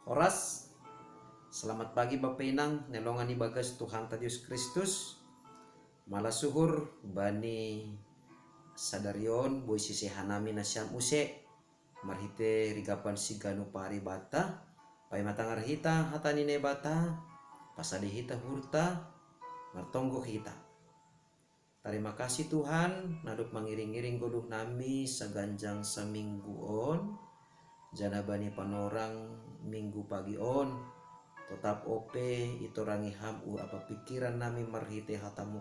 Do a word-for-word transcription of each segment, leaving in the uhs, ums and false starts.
Oras. Selamat pagi Bapenang, nelongan ibagas Tuhan ta Yesus Kristus. Malas uhur bani sadarion, boi sisehanami nasiam use marhite rigapan siganu pari bata. Pai matangar hita hata ni Naibata, pasadi hita hurta, martonggo hita. Tarima kasih Tuhan, nadok mangiring-iring goluh nami saganjang saminggu on, jana bani panorang minggu pagi on, totap ope itorangi ham uap pikiran nami marhite hatamu.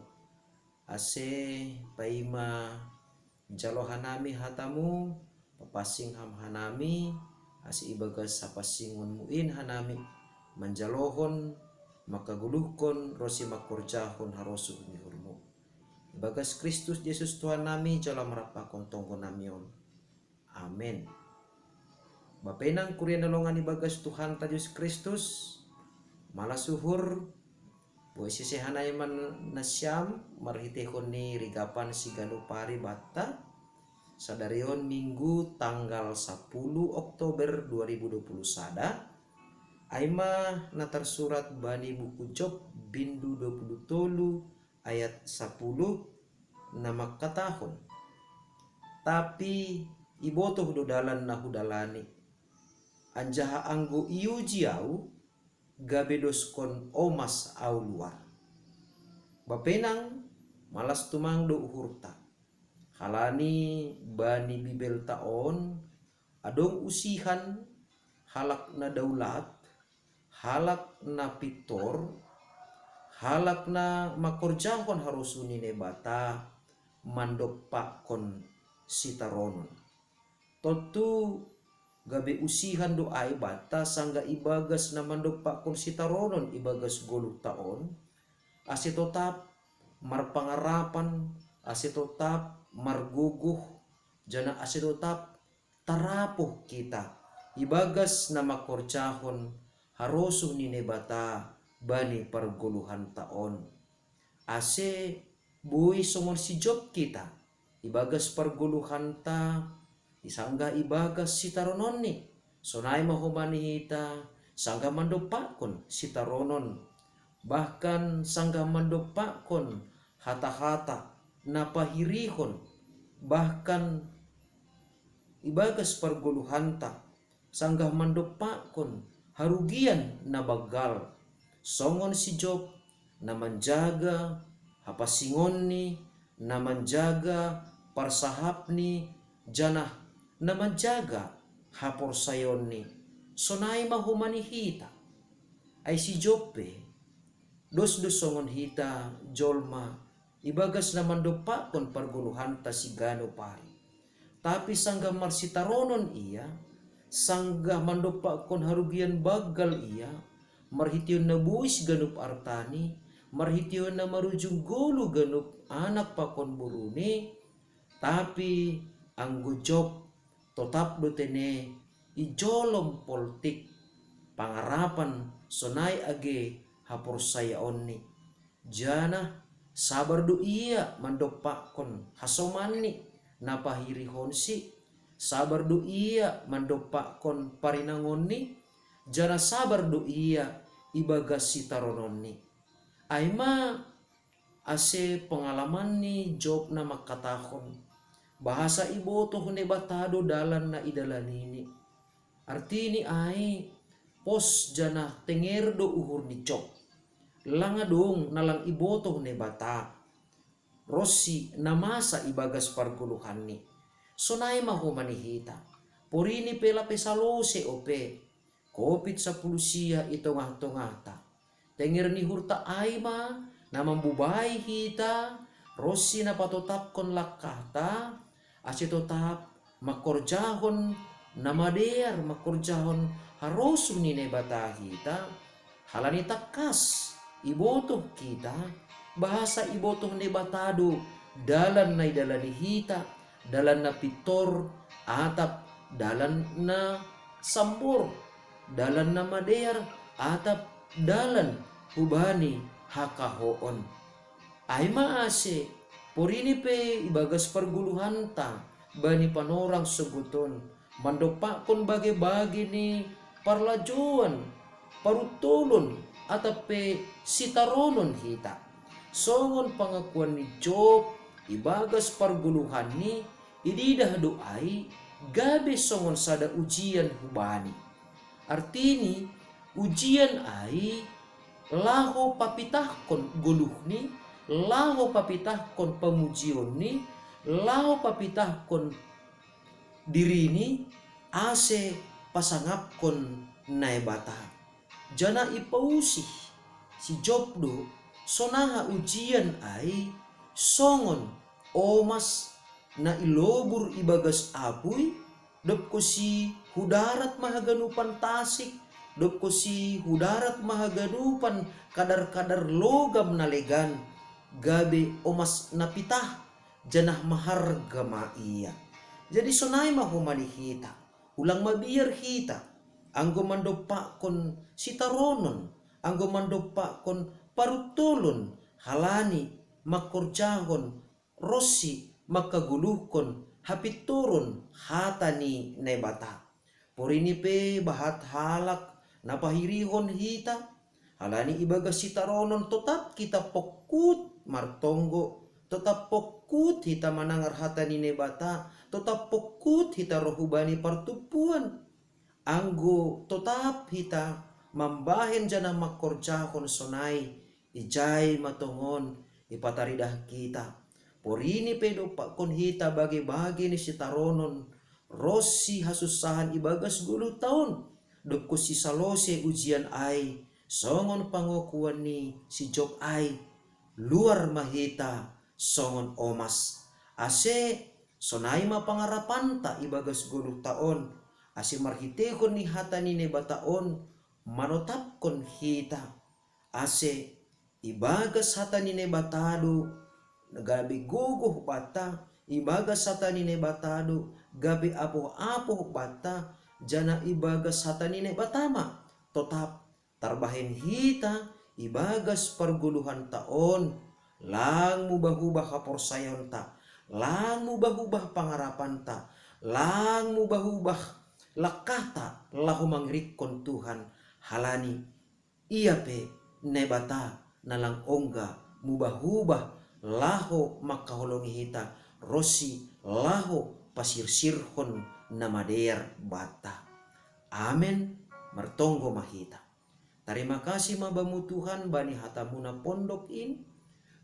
Ase paima jalo hanami hatamu, papassing ham hanami, ase ibagas hapasingonmu in hanami manjalohon, mangkagoluhkon ronsi mangkorjahon harosuh ni uhurmu. Ibagas Kristus Jesus Tuhan nami, jalo marampakon tonggo nami on. Amen. Bapenang kuria na longan ibagas Tuhan ta Jesus Kristus, malas uhur, boi sisehanami nasiam marhitehon ni rigapan siganu pari bata, sadarion minggu tanggal sapuluh Oktober dua ribu dua puluh sada, aima na tarsurat bani buku Job bindu dua puluh tolu ayat sapuluh na mangkatahon. Tapi ibotoh do dalan na hudalani, anjaha anggo iuji au, gabe doskon omas au luar. Bapenang, malas tumang do uhurta. Halani bani Bibelta on, adong usihan halak na daulat, halak na pintor, halak na mangkorjahon harosuh ni Naibata mandompakkon sitaronon. Tontu gabe usihan do ai banta sanggah ibagas na mandompakkon sitaronon ibagas goluhta on, ase totap marpangarapan, ase totap margogoh, jana ase totap tarapoh hita ibagas na mangkorjahon harosuh ni Naibata bani pargoluhanta on. Ase boi songon si Job hita ibagas pargoluhanta, isanggah ibagas sitarononni, sonai ma homa ni hita sanggah mandompakkon sitaronon, bahkan sanggah mandompakkon hata-hata na pahirihon, bahkan ibagas pargoluhanta, sanggah mandompakkon harugian na banggal, songon si Job na manjaga hapassingonni, na manjaga parsahapni, janah na manjaga haporsayaonni, sonai ma homa ni hita. Ai si Job pe dos do songon hita jolma ibagas na mandompakkon pargoluhanta siganup ari. Tapi sanggah marsitaronon ia, sanggah mandompakkon harugian banggal ia, marhitehon na boi siganup artani, marhitehon na marujung goluh ganup anak pakon boruni, tapi anggo Job totap do tene i jolom poltik, pangarapan sonai age haporsayaonni. Janah sabar do ia mandompakkon hasomanni na pahirihonsi, sabar do ia mandompakkon parinangonni, janah sabar do ia ibagas sitarononni. Ai ma ase pengalaman ni Job na mangkatahon, bahasa ibotoh Naibata do dalan na idalanini. Artini ai, pos janah tenger do uhur ni Job. Lang adong na lang ibotoh Naibata ronsi na masa ibagas pargoluhanni. Sonai ma homa ni hita. Porini pe lape salose ope covid sapuluh sia i tongah-tongahta. Tenger ni uhurta ai ma na mambubai hita ronsi na patotapkon langkahta, ase totap mangkorjahon na madear, mangkorjahon harosuh ni Naibata hita. Halani tangkas ibotoh hita, bahasa ibotoh Naibata do dalan na idalani hita, dalan na pintor atap dalan na sambor, dalan na madear atap dalan hubani hakahoon. Ai ma ase porini pe ibagas pargoluhanta bani panorang sogot on mandompakkon bage-bage ni parlajoan, paruttolon, atape sitaronon hita. Songon pangakuan ni Job, ibagas pargoluhanni, ididah do ai gabe songon sada ujian hubani. Artini, ujian ai laho papitahkon goluhni, laho papitahkon pamujionni, laho papitahkon dirini, ase pasangapkon Naibata. Jana ipausi si Job do, sonaha ujian ai songon omas na ilobur ibagas apui, dobkosi hudarat mahaganupan tasik, dobkosi hudarat mahaganupan kadar-kadar logam na legan, gabe omas na pitah, janah maharga ma ia. Jadi sonai ma homani hita, ulang mabiar hita, anggo mandompakkon sitaronon, anggo mandompakkon paruttolon, halani mangkorjahon ronsi mangkagoluhkon hapintoron hata ni Naibata. Porini pe bahat halak na pahirihon hita, halani ibagas sitaronon totap hita pongkut martonggo, totap pongkut hita manangar hata ni Naibata, totap pongkut hita ro hubani partumpuan. Anggo totap hita mambahen janah mangkorjahon sonai, ijai ma tongon ipataridah hita. Porini pe dompakkon hita bage-bage ni sitaronon ronsi hasussahan ibagas goluhta on, dobkosi salose ujian ai, songon pangakuan ni si Job ai, luar ma hita songon omas. Ase sonai ma pangarapanta ibagas goluhta on, ase marhiteihon ni hata ni Naibata on manotapkon hita. Ase ibagas hata ni Naibata do gabe gogoh banta, ibagas hata ni Naibata do gabe apoh-apoh banta, janah ibagas hata ni Naibata ma totap tarbahen hita ibagas pargoluhanta on, lang mubah-ubah haporsayaonta, lang mubah-ubah pangarapanta, lang mubah-ubah langkahta laho mangirikkon Tuhan, halani Ia pe Naibata na lang ongga mubah-ubah laho mangkaholongi hita, ronsi laho pasirsirhon na madear banta. Amen. Martonggo ma hita. Tarima kasih ma Bamu Tuhan bani hataMu na pondok in,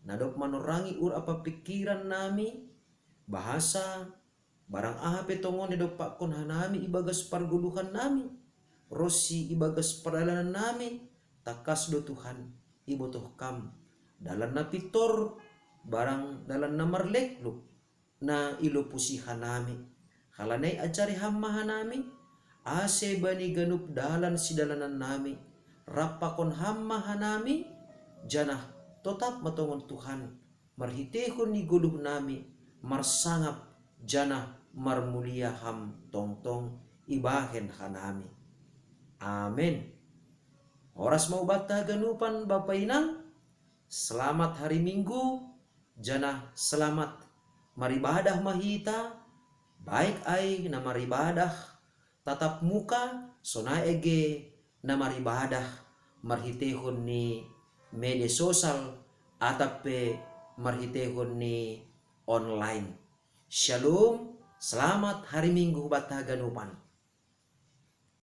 na dob manorangi ura pamingkiran nami, bahasa barang aha pe tongon na idompakkon hanami ibagas pargoluhan nami, ronsi ibagas pardalanan nami, tangkas do Tuhan, ibotoh Kam dalan na pintor, barang dalan na marlekluk, na ilopusi hanami. Halani ai ajari Ham ma hanami, ase bani ganup dalan sidalanan nami, rap pakon Ham ma hanami, janah totap ma tongon Tuhan, marhiteihon ni goluh nami, marsangap janah marmulia Ham tongtong ibahen hanami. Amen. Horas ma hubanta haganupan Bapa Inang, selamat hari Minggu, janah selamat maribadah ma hita, baik ai na maribadah tatap muka, sonai age na maribadah marhiteihon ni media sosial, atap pe marhiteihon ni online. Shalom, selamat hari Minggu hubanta haganupan.